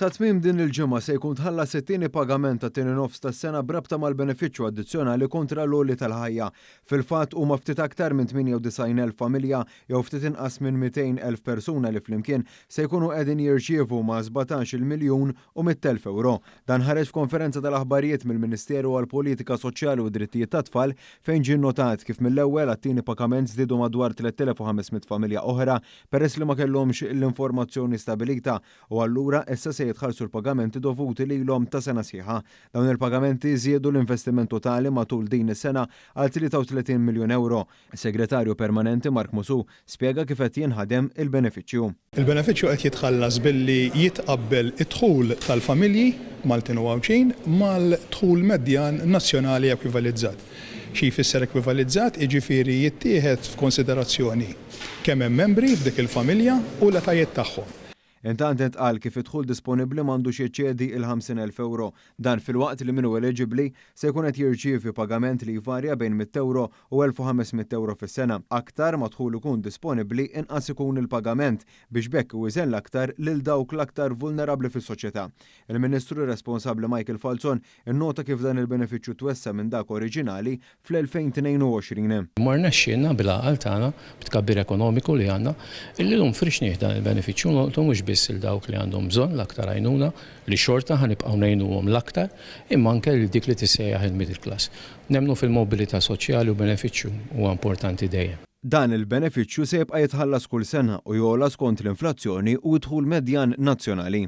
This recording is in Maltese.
Sa tmiem din il-ġimgħa se jkun tħallas it-tieni pagament tat-tieni nofs tas-sena b'rabta mal-benefiċċju addizzjonali kontra l-għoli tal-ħajja. Fil-fatt huma ftit aktar minn 98,000 familja jew ftit inqas minn 200,000 persuna li flimkien se jkunu qegħdin jirċievu ma' 17-il miljun u 100,000 ewro. Dan ħareġ f'konferenza tal-aħbarijiet mill-Ministeru għall-Politika Soċjali u d-Drittijiet tat-Tfal fejn ġie nnotat kif mill-ewwel għat-tieni pagament żdiedu madwar 3,500 familja oħra peress li ma kellhomx l-informazzjoni stabilita u allura issa se jitħallsu l-pagamenti dovuti lilhom ta' sena sħiħa. Dawn il-pagamenti żiedu l-investiment totali matul din is-sena għal 33 miljun ewro. Is-Segretarju Permanenti Mark Musù spjega kif qed jinħadem il-benefiċċju. Il-benefiċċju qed jitħallas billi jitqabbel id-dħul tal-familji Maltin u Għawdxin mal-dħul medjan nazzjonali ekwivalizzat. Xi jfisser ekwivalizzat? Jiġifieri jittieħed f'konsiderazzjoni kemm hemm membri f'dik il-familja u l-etajiet tagħhom. Intant intqal kif id-dħul disponibbli m'għandux jeċċedi il-50,000 ewro. Dan filwaqt li min hu eliġibbli se jkun qed jirċievi pagament li jvarja bejn 100 ewro u 1,500 ewro fis-sena. Aktar ma dħul ikun disponibbli inqas ikun il-pagament biex b'hekk iwiżen l-aktar lil dawk l-aktar vulnerabbli fis-soċjetà. Il-Ministru responsabbli Michael Falzon innota kif dan il-benefiċċju twessa' minn dak oriġinali fl-2022. Imma rnexxielna bil-għaqal tagħna, bit-tkabbir ekonomiku li għandna, illi llum frixnieh dan il-benefiċċju u nolqtu mhux biss lil dawk li għandhom bżonn l-aktar għajnuna, li xorta ħa nibqgħu ngħinuhom l-aktar, imma anke lil dik li tissejjaħ il-middle class. Nemmnu fil-mobilità soċjali u benefiċċju huwa importanti dejjem. Dan il-benefiċċju se jibqa' jitħallas kull sena u jogħla skont l-inflazzjoni u d-dħul medjan nazzjonali.